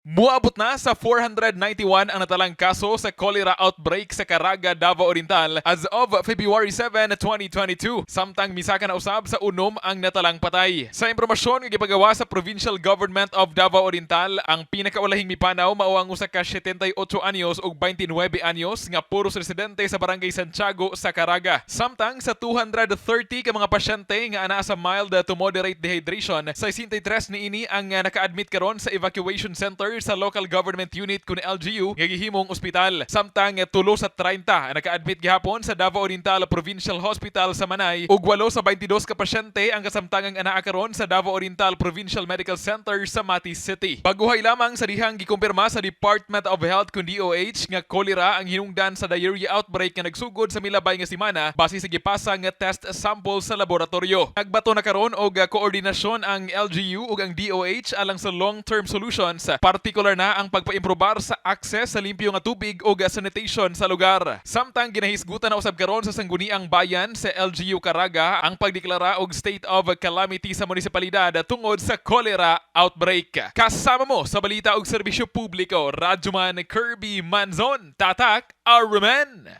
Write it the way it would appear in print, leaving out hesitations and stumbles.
Muabot na sa 491 ang natalang kaso sa cholera outbreak sa Caraga, Davao Oriental as of February 7, 2022. Samtang misaka na usab sa 6 ang natalang patay. Sa impormasyon nga gipagawa sa Provincial Government of Davao Oriental, ang pinakaulahing mipanaw mao ang usa ka 78 anyos ug 29 anyos nga puros residente sa Barangay Santiago sa Caraga. Samtang sa 230 ka mga pasyente nga anaa sa mild to moderate dehydration, 63 niini ang naka-admit karon sa evacuation center sa local government unit kun LGU nga gihimong ospital. Samtang 3 sa 30 ang naka-admit gihapon sa Davao Oriental Provincial Hospital sa Manay ug 8 sa 22 ka pasyente ang kasamtangang anaa karon sa Davao Oriental Provincial Medical Center sa Mati City. Baguhay lamang sa dihang gikumpirma sa Department of Health kun DOH nga cholera ang hinungdan sa diarrhea outbreak nga nagsugod sa milabay nga semana base sa gipasa nga test sample sa laboratorio. Nagbato na karon og koordinasyon ang LGU ug ang DOH alang sa long-term solutions, partikular na ang pagpaimprobar sa access sa limpyo nga tubig ug sanitation sa lugar. Samtang ginahisgutan na usab karon sa Sangguniang Bayan sa LGU Caraga ang pagdeklara og state of calamity sa munisipalidad tungod sa cholera outbreak. Kasama mo sa balita og serbisyo publiko, Radyoman Kirby Manzon, Tatak Arumen.